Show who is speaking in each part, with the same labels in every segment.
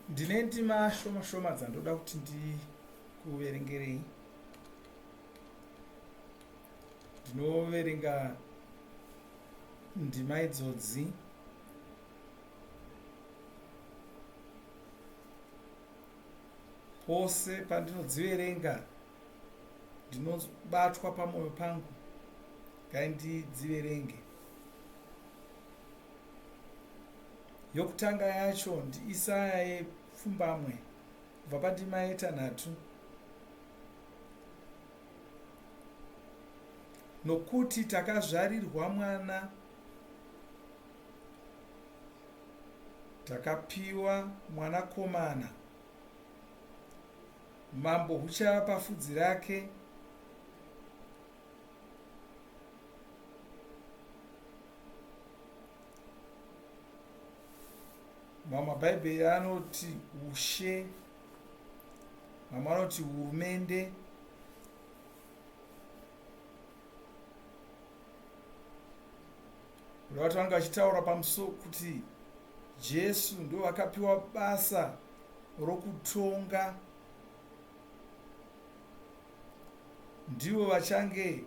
Speaker 1: Ndine ndima shoma shoma dzandoda kuti ndikuverengerei. Ndinoverenga ndima idzodzi pose pandinodziverenga ndinobatwa pamwoyo pangu ngai ndidziverenge Yokutanga yacho ndiIsaya yepfumbamwe kubva pandima yetanhatu. Nokuti takazvarirwa mwana, takapiwa mwanakomana, umambo huchava pafudzi rake. Mamwe mabhaibheri anoti ushe, mamwe anoti hurumende. Kureva kuti vanga vachitaura pamusoro kuti Jesu ndo vakapiwa basa rokutonga, ndivo vachange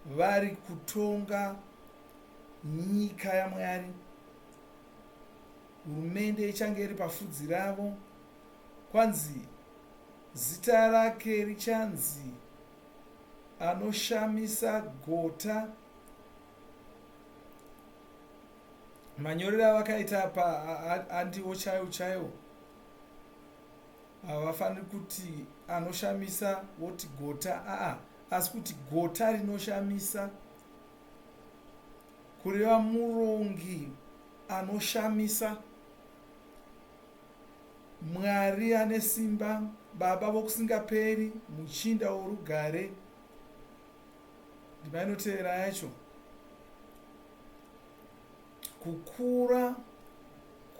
Speaker 1: vari kutonga nyika yaMwari. Hurumende ichange iri pafudzi ravo. Kwanzi zita rake richanzi Anoshamisa Gota. Manyorero avakaita apa andiwo chaiwo chaiwo. Havafaniri kuti anoshamisa woti gota aa asi kuti gota rinoshamisa. Kureva murongi anoshamisa, Mwari ane simba, Baba vokusingaperi, Muchinda worugare. Ndima inotevera yacho. Kukura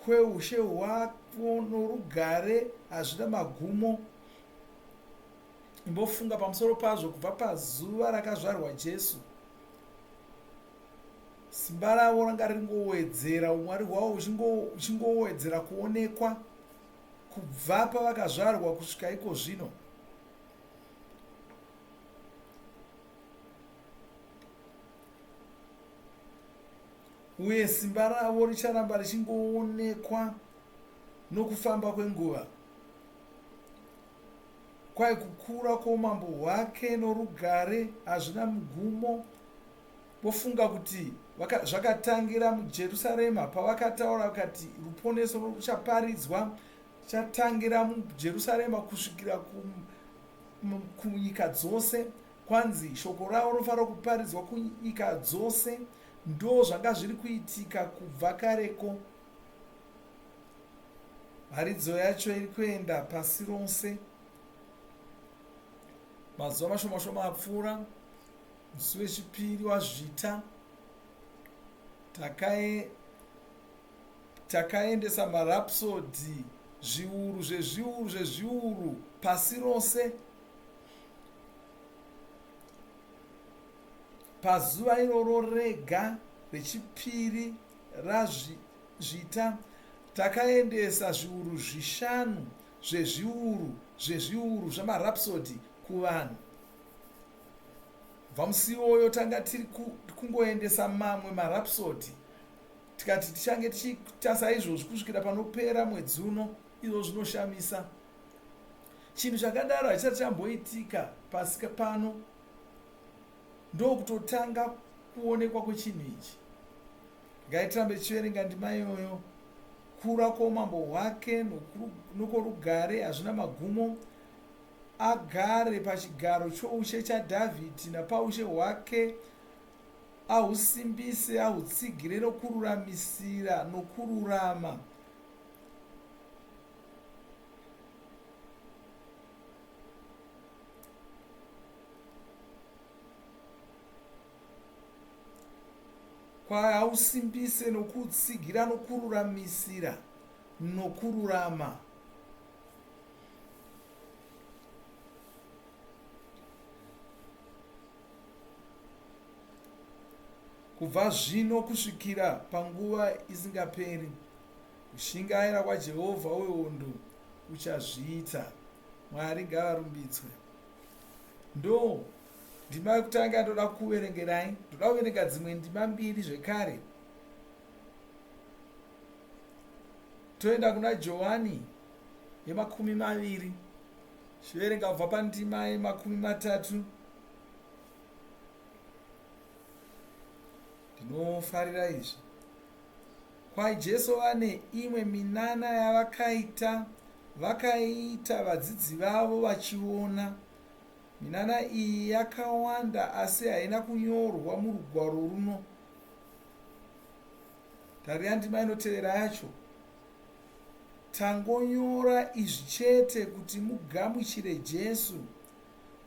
Speaker 1: kweushe hwako norugare hazvina magumo. Imbofunga pamusoro pazvo kubva pazuva rakazvarwa Jesu. Simba ravo ranga ringowedzera, umwari hwavo huchingowedzera kuonekwa kubva pavakazvarwa kusvika iko zvino. Uye simba ravo richaramba richingoonekwa nokufamba kwenguva. Kwai kukura kwoumambo hwake norugare hazvina mugumo. Vofunga kuti zvakatangira muJerusarema pavakataura vakati ruponeso ruchaparidzwa chatangira muJerusarema kusvikira kunyika dzose. Kwanzi shoko ravo rinofanira kuparidzwa kunyika dzose. Ndo zvanga zviri kuitika kubva kareko. Mharidzo yacho iri kuenda pasi rose. Mazuva mashoma shoma apfuura, musi wechipiri waZvita, takaendesa marapsody zviuru zvezviuru zvezviuru pasi rose. Pazuva iroro rega rechipiri raZvita, takaendesa zviuru zvishanu zvezviuru zvezviuru zvamarapsody kuvanhu. Kubva musi iwoyo tanga tiri kungoendesa mamwe marapsody tikati tichange tichiita saizvozvi kusvikira panopera mwedzi uno. Izvo zvinoshamisa. Chinhu chakadaro hachisati chamboitika pasi pano. Ndokutotanga kuonekwa kwechinhu ichi. Ngaitirambe tichiverenga ndima iyoyo. Kura kwoumambo hwake nokworugare hazvina magumo, agare pachigaro choushe chaDhavhidhi napaushe hwake, ahusimbise, ahutsigire nokururamisira nokururama. Kwaausimbise nokuutsigira nokururamisira nokururama. Kubva zvino kusvikira panguva isingaperi. Kushingaira kwaJehovha wehondo kuchazviita. Mwari ngavarumbidzwe. Ndo ndima yekutanga yandoda kukuverengerai. Ndoda kuverenga dzimwe ndima mbiri zvekare. Toenda kuna Johani yemakumi maviri. Chiverenga kubva pandima yemakumi matatu. Ndinofarira izvi. Kwai Jesu vane imwe minana yavakaita, vakaiita vadzidzi vavo vachiona. Minana iyi yakawanda asi haina kunyorwa murugwaro runo. Tarira ndima inotevera yacho. Tangonyora izvi chete kuti mugamuchire Jesu,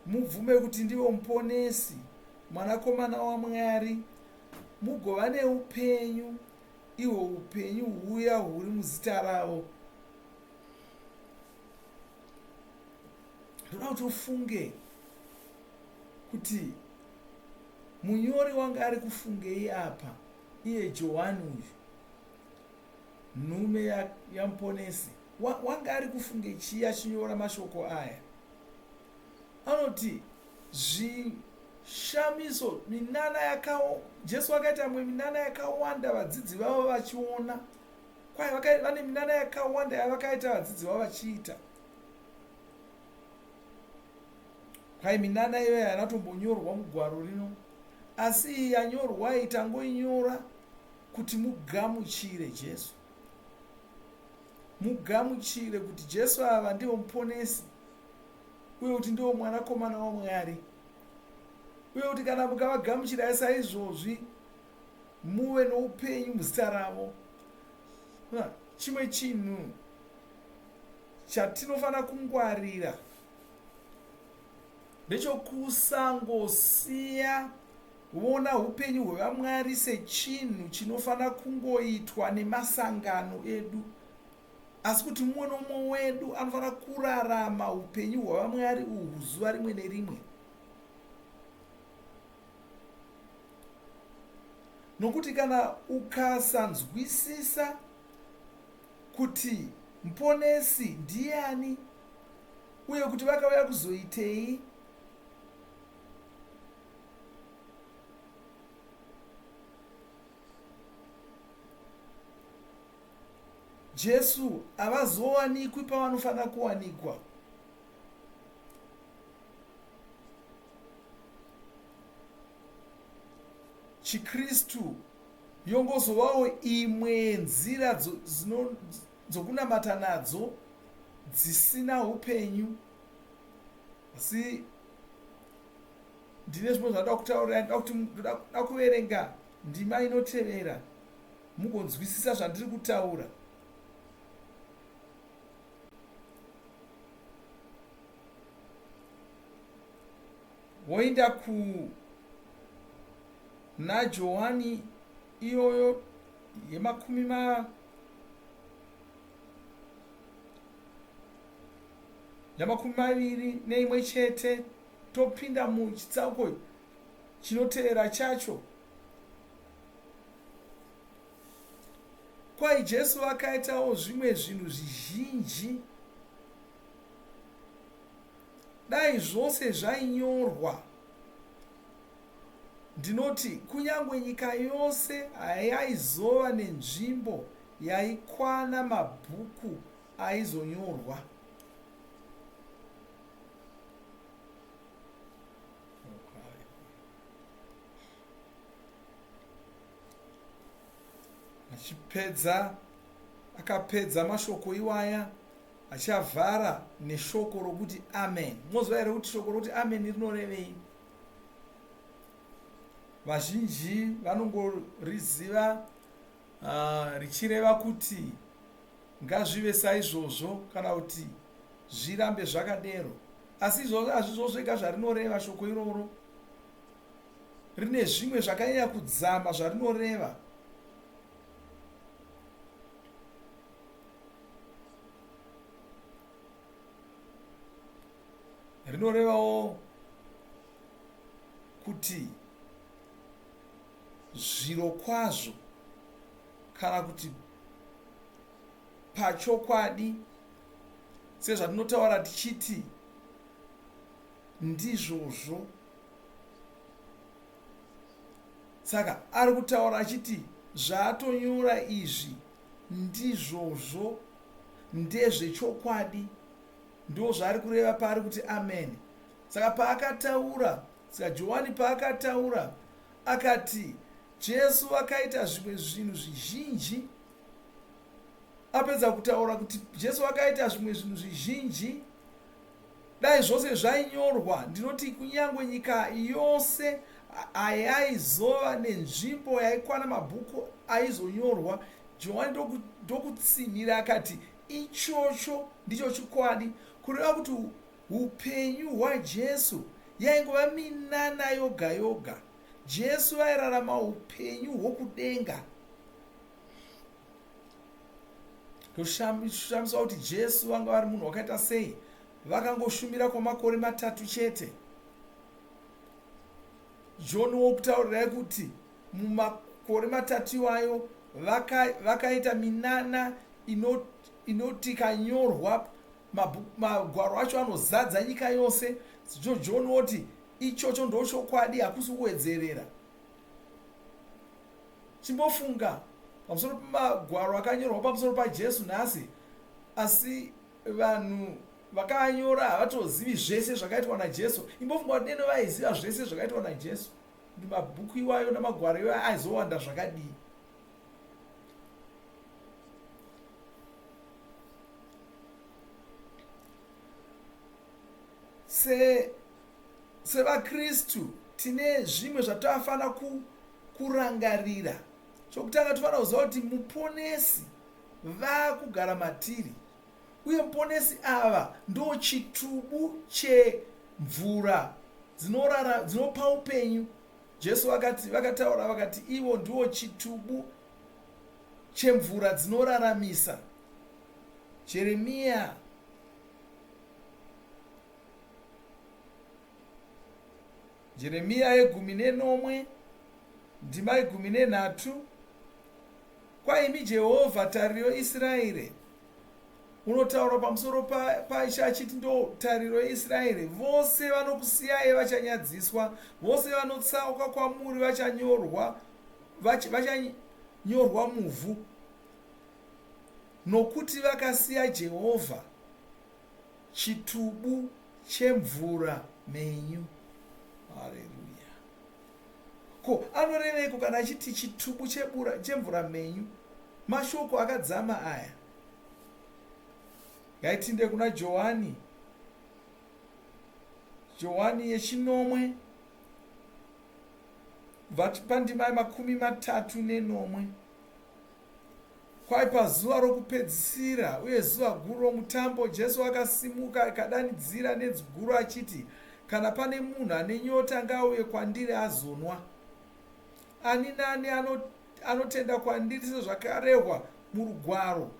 Speaker 1: mubvume kuti ndivo Muponesi, Mwanakomana waMwari, mugova neupenyu, ihwo upenyu huya huri muzita ravo. Ndoda kuti ufunge kuti munyori wanga ari kufungei apa, iye Johani uyu, nhume yaMuponesi, wanga ari kufunge chii achinyora mashoko aya? Anoti zvishamiso, minana yaka Jesu akaita mwe minana yakawanda vadzidzi vavo vachiona. Kwai vane minana yakawanda yavakaita vadzidzi vavo vachiita. Kwai minana iyoyo haina kutombonyorwa mugwaro rino, asi iyi yanyorwa iyi tangoinyora kuti mugamuchire Jesu. Mugamuchire kuti Jesu ava ndivo muponesi uye kuti ndivo mwanakomana waMwari uye kuti kana mukavagamuchirai saizvozvi muve noupenyu muzita ravo. Chimwe chinhu chatinofanira kungwarira ndechokusangosiya vona upenyu hwevamwari sechinhu chinofanira kungoitwa nemasangano edu asi kuti mumwe nomumwe wedu anofanira kurarama upenyu hwavamwari uhwu zuva rimwe nerimwe. Nokuti kana ukasanzwisisa kuti Muponesi ndiani uye kuti vakauya kuzoitei, Jesu havazowanikwi pavanofanira kuwanikwa. ChiKristu yongozovawo imwe yenzira dzokunamata nadzo dzisina upenyu. Asi ndine zvimwe zvandinoda kutaura, ndoda kuverenga ndima inotevera mugonzwisisa zvandiri kutaura. Woenda kuna Johani iyoyo yemakumi ma yamakumi maviri neimwe chete topinda muchitsauko chinotevera chacho. Kwai Jesu vakaitawo zvimwe zvinhu zvizhinji. Dai zvose zvainyorwa, ndinoti kunyange nyika yose hayaizova nenzvimbo yaikwana mabhuku aizonyorwa. Achipedza, akapedza mashoko iwaya achavhara neshoko rokuti amen. Moziva here kuti shoko rokuti amen rinorevei? Vazhinji vanongoriziva richireva kuti ngazvive saizvozvo kana kuti zvirambe zvakadero. Asi izvozvo hazvizvo zvega zvarinoreva shoko iroro. Rine zvimwe zvakanyanya kudzama zvarinoreva. Rinorevawo kuti zvirokwazvo kana kuti pachokwadi sezvatinotaura tichiti ndizvozvo. Saka ari kutaura achiti zvaatonyora izvi ndizvozvo, ndezvechokwadi. Ndozvaari kureva paari kuti ameni. Saka paakataura, saka Johani paakataura akati Jesu akaita zvimwe zvinhu zvizhinji. Apedza kutaura kuti Jesu akaita zvimwe zvinhu zvizhinji, dai zvose zvainyorwa, ndinoti kunyange nyika yose hayaizova nenzvimbo yaikwana mabhuku aizonyorwa. Johani ndokutsinhira akati, Ichocho ndicho chokwadi, kureva kuti upenyu hwaJesu yaingova minana yoga yoga. Jesu vairarama upenyu hwokudenga. Toshamiswa kuti Jesu vanga vari munhu wakaita sei. Vakangoshumira kwamakore matatu chete. John wokutaurirai kuti mumakore matatu iwayo vakaita minana inoti ikanyorwa magwaro acho anozadza nyika yose. John woti ichocho ndochokwadi hakusi kuwedzerera. Chimbofunga pamusoro pemagwaro akanyorwa pamusoro paJesu nhasi, asi vanhu vakaanyora havatozivi zvese zvakaitwa naJesu. Imbofunga kuti deno vaiziva zvese zvakaitwa naJesu, kuti mabhuku iwayo namagwaro iwayo aizowanda zvakadii. Se SevaKristu tine zvimwe zvatinofanira kurangarira. Chokutanga tofanira kuziva kuti Muponesi vakugara matiri. Uye Muponesi ava ndo chitubu chemvura dzinorara dzinopa upenyu. Jesu vakati vakataura vakati ivo ndiwo chitubu chemvura dzinoraramisa. Jeremiya Jeremiya yegumi nenomwe, ndima yegumi nenhatu. Kwaimi Jehovha, tariro yeIsraeri, unotaura pamusoro paIshe achiti ndo tariro yeIsraeri, vose vanokusiyai vachanyadziswa, vose vanotsauka kwamuri vachanyorwa vachanyorwa muvhu, nokuti vakasiya Jehovha. Chitubu chemvura mhenyu. Hareruya. Ko anoreveiko kana achiti chitubu chebura, chemvura mhenyu? Mashoko akadzama aya. Ngaitinde kuna Johani. Johani yechinomwe kubva pandima yemakumi 37. Kwai pazuva rokupedzisira uye zuva guru romutambo, Jesu akasimuka akadanidzira nenzwi guru achiti, Kana pane munhu ane nyota ngaauye kwandiri azonwa. Ani nani anotenda kwandiri sezvakarehwa murugwaro,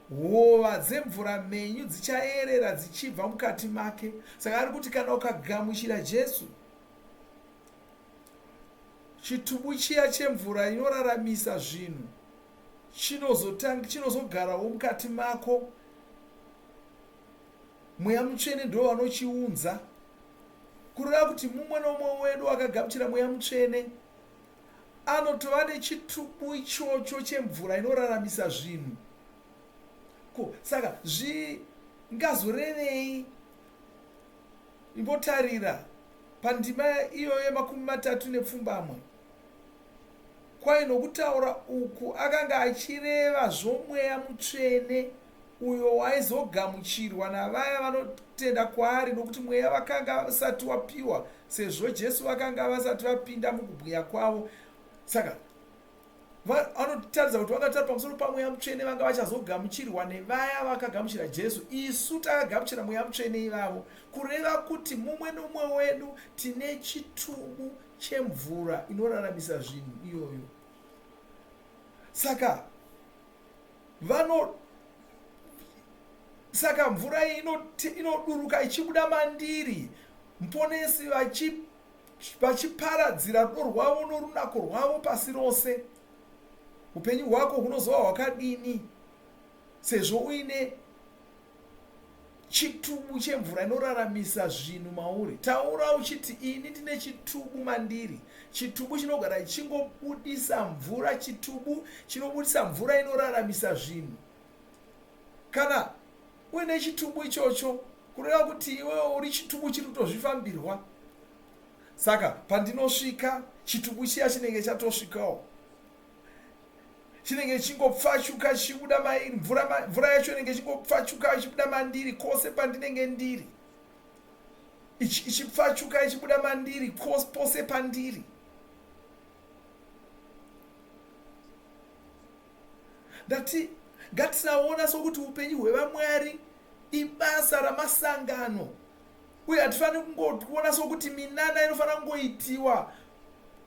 Speaker 1: hova dzemvura mhenyu dzichayerera dzichibva mukati make. Saka ari kuti kana ukagamuchira Jesu, Chitubu chiya chemvura inoraramisa zvinhu chinozogarawo mukati mako. Mweya Mutsvene ndivo vanochiunza. Kureva kuti mumwe nomumwe wedu akagamuchira Mweya Mutsvene anotova nechitubu ichocho chemvura inoraramisa zvinhu. Ko saka zvingazorevei? Imbotarira pandima iyoyo yemakumi 38. Kwai nokutaura uku akanga achireva zvoMweya Mutsvene uyo waizogamuchirwa navaya vanotenda kwaari nokuti Mweya vakanga vasati wapiwa sezvo Jesu vakanga vasati vapinda mukubwinya kwavo. Saka Vanotaridza kuti vakataura pamusoro paMweya Mutsvene vanga vachazogamuchirwa nevaya vakagamuchira Jesu. Isu takagamuchira Mweya Mutsvene ivavo, kureva kuti mumwe nomumwe wedu tine chitubu chemvura inoraramisa zvinhu iyoyo. Saka vano saka mvura iyi inoduruka ichibuda mandiri, Muponesi vachi Vachiparadzira rudo rwavo norunako rwavo pasi rose. Upenyu hwako hunozova hwakadini? Sezvo uine chitubu chemvura inoraramisa zvinhu mauri, taura uchiti, Ini ndine chitubu mandiri. Chitubu chinogara chichingobudisa mvura, chitubu chinobudisa mvura inoraramisa zvinhu. Kana uine chitubu ichocho, kureva kuti iwewe uri chitubu chiri kutozvifambirwa. Saka pandinosvika, chitubu chiya chinenge chatosvikawo. Chinenge chichingopfachuka chichibuda mairi, mvura, mvura yacho inenge ichingopfachuka ichibuda mandiri kwose pandinenge ndiri. Ichipfachuka ichibuda mandiri pose pandiri. Ndati ngatisaona sokuti upenyu hwevaMwari ibasa ramasangano uye hatifaniri kungoona sokuti minana inofanira kungoitiwa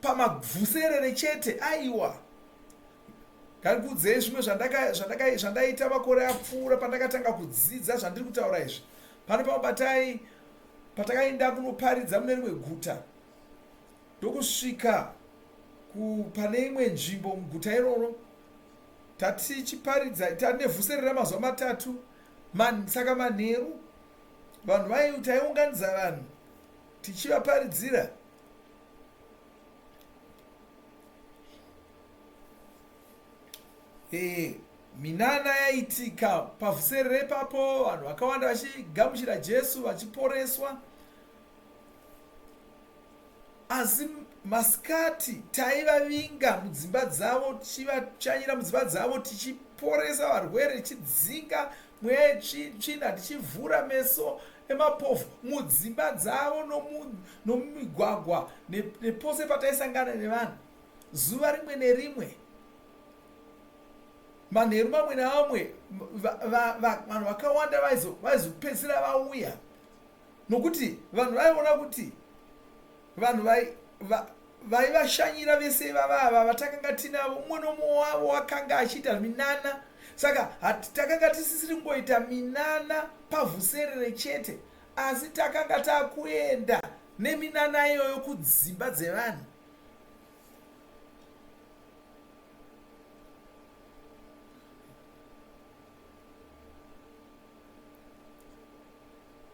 Speaker 1: pamavhuserere chete. Aiwa, ngandikuudzei zvimwe zvandaita makore apfuura pandakatanga kudzidza zvandiri kutaura izvi. Pano pamabatai patakaenda kunoparidza mune rimwe guta ndokusvika pane imwe nzvimbo muguta iroro tatichiparidza tane vhuserere ramazuva matatu man, saka manheru vanhu vai taiunganidza vanhu tichivaparidzira e, minana yaitika pavhuserere ipapo vanhu vakawanda vachigamuchira Jesu vachiporeswa. Asi masikati taivavinga mudzimba dzavo, tichivashanyira mudzimba dzavo, tichiporesa varwere, tichidzinga mweya yetsvina, tichivhura meso emapofu mudzimba dzavo nomumigwagwa nepose pataisangana nevanhu zuva rimwe nerimwe. Manheru mamwe namamwe vanhu vakawanda vaizopedzisira vauya Nokuti vanhu vaiona kuti vanhu vaivashanyira vese ivava ava vatakanga tinavo, umwe nomumwe wavo wakanga achiita minana. Saka takanga tisisiri kungoita minana pavhuserere chete, asi takanga takuenda neminana iyoyo kudzimba dzevanhu.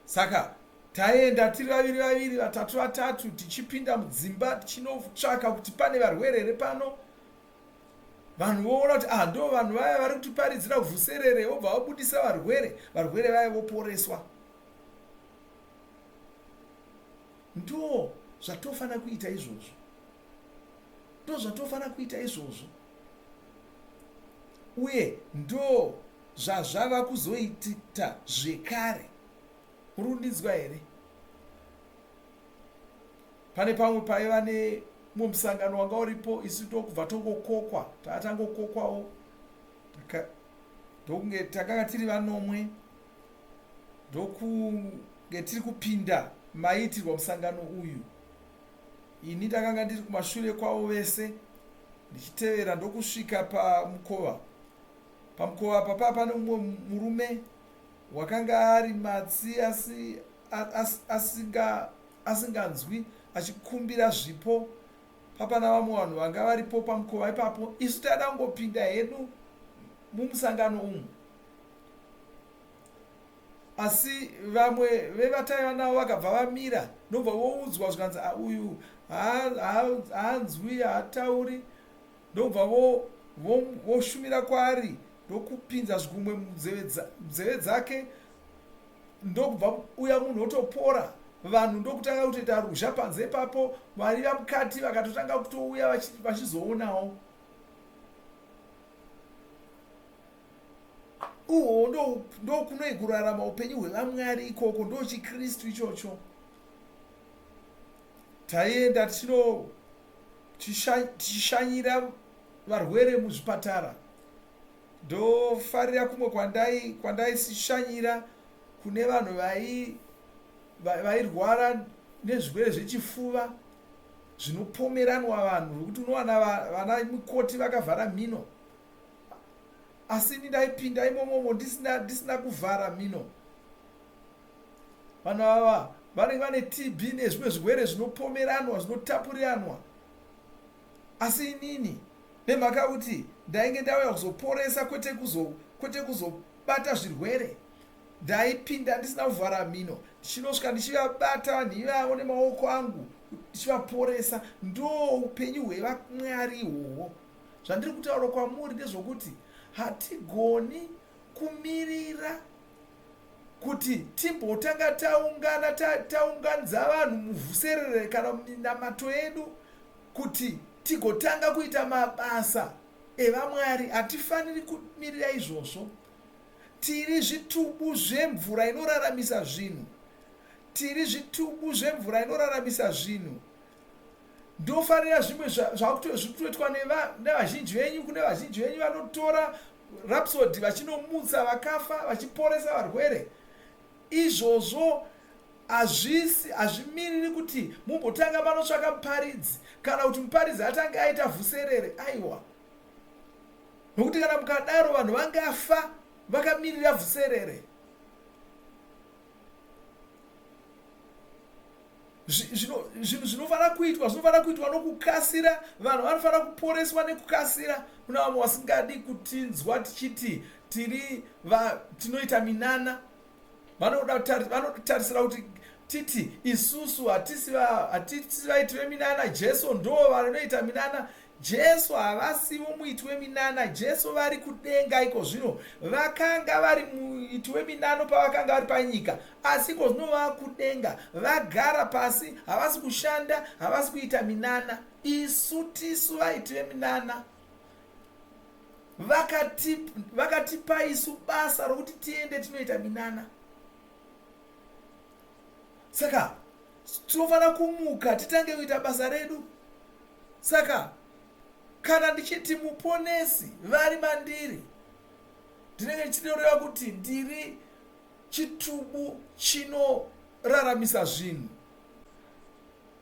Speaker 1: Saka taienda tiri vaviri vaviri, vatatu vatatu, tichipinda mudzimba tichinotsvaka kuti pane varwere here pano. Vanhu voona kuti ah, ndo vanhu vaya vari kutiparidzira vhuserere, vobva vabudisa varwere, varwere vaya voporeswa. Ndo zvatofanira kuita izvozvo, ndo zvatofanira kuita izvozvo, uye ndo Zvazvava kuzoitita zvekare. Muri kundinzwa here? Pane pamwe paiva nemumwe musangano wanga uripo, isu ndokubva tongokokwa, tava tangokokwawo, ndokunge takanga tiri vanomwe, ndokunge tiri kupinda maiitirwa musangano uyu. Ini ndakanga ndiri kumashure kwavo vese ndichitevera ndokusvika pamukova. Pamukova apa paa pane mumwe murume wakanga ari matsi asi asinga asinganzwi achikumbira zvipo. Papana vamwe vanhu vanga varipo pamukova ipapo. Isu taida kungopinda hedu mumusangano umu. Asi vamwe vevataiva navo vakabva vamira ndobva voudzwa zvikanzi uyu haanzwi haatauri. Ndokubva vo, vo, voshumira kwaari, ndokupinza zvigunwe munzeve nzeve dzake, ndokubva uya munhu otopora. Vanhu ndokutanga kutoita ruzha panze ipapo, vaiva mukati vakatotanga kutouya vachizoonawo. Uhwo ndokunoi kurarama upenyu hwevaMwari ikoko, ndochiKristu ichocho. Taienda tichino tichishanyira varwere muzvipatara. Ndofarira kumwe kwandai kwandaisishanyira kune vanhu vairwara nezvirwere zvechifuva zvinopomeranwa vanhu zvekuti unowana vana mukoti vakavhara mhino asi ini ndaipinda imomomo ndisina ndisina kuvhara mhino. Vanhu ava vanenge vane TB nezvimwe zvirwere zvinopomeranwa zvinotapuriranwa. Asi inini nemhaka yekuti ndainge ndauya kuzoporesa kwete kuzo kwete kuzobata zvirwere. Ndaipinda ndisina kuvhara mhino, ndichinosvika ndichivabata vanhu ivavo nemaoko angu ndichivaporesa. Ndo upenyu hwevamwari ihwohwo. Zvandiri kutaura kwamuri ndezvokuti hatigoni kumirira kuti timbotanga taungana taunganidza vanhu muvhuserere kana muminamato yedu kuti tigotanga kuita mabasa evamwari. Hatifaniri kumirira izvozvo. Tiri zvitubu zvemvura inoraramisa zvinhu. Tiri zvitubu zvemvura inoraramisa zvinhu. Ndofarira zvimwe zviri kutoitwa nevazhinji venyu. Kune vazhinji venyu vanotora Rhapsody vachinomutsa vakafa, vachiporesa varwere. Izvozvo hazvisi hazvimiriri kuti mumbotanga manotsvaka muparidzi kana kuti muparidzi atange aita vhuserere. Aiwa. Nokuti kana mukadaro vanhu vangafa vakamirira vhuserere. Zvinhu zvinofanira kuitwa zvinofanira kuitwa nokukasira. Vanhu vanofanira kuporeswa nekukasira. Kuna vamwe vasingadi kutinzwa tichiti tiri tinoita minana. Vanotarisira kuti titi isusu hatisi vaiti veminana. Jesu ndo vanoita minana. Jesu havasivo muiti weminana. Jesu vari kudenga iko zvino. Vakanga vari muiti weminano pavakanga vari panyika, asi iko zvino vava kudenga, vagara pasi, havasi kushanda, havasi kuita minana. Isu tisu vaiti veminana. Vakatipa isu basa rokuti tiende tinoita minana. Saka tinofanira kumuka titange kuita basa redu. Saka kana ndichiti Muponesi vari mandiri, ndinenge ndichitoreva kuti ndiri chitubu chinoraramisa zvinhu.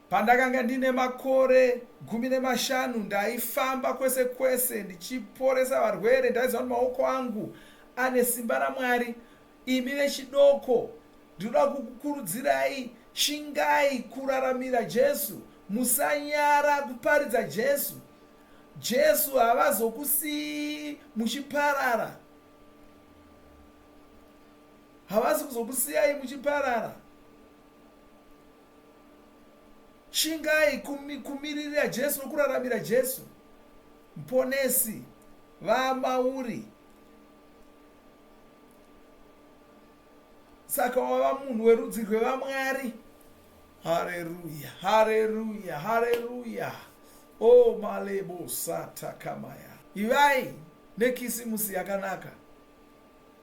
Speaker 1: Pandakanga ndine makore 15 ndaifamba kwese kwese ndichiporesa varwere. Ndaiziva kuti maoko angu ane simba raMwari. Imi vechidoko, ndinoda kukukurudzirai, shingai kuraramira Jesu. Musanyara kuparidza Jesu. Jesu havazokusiyii muchiparara. Havasi kuzokusiyai muchiparara. Shingai kumiririra Jesu nokuraramira Jesu. Muponesi vamauri. Saka wava munhu werudzi rwevamwari. Hareruya, hareruya, hareruya. O malebo sata kamaya. Ivai nekisimusi yakanaka.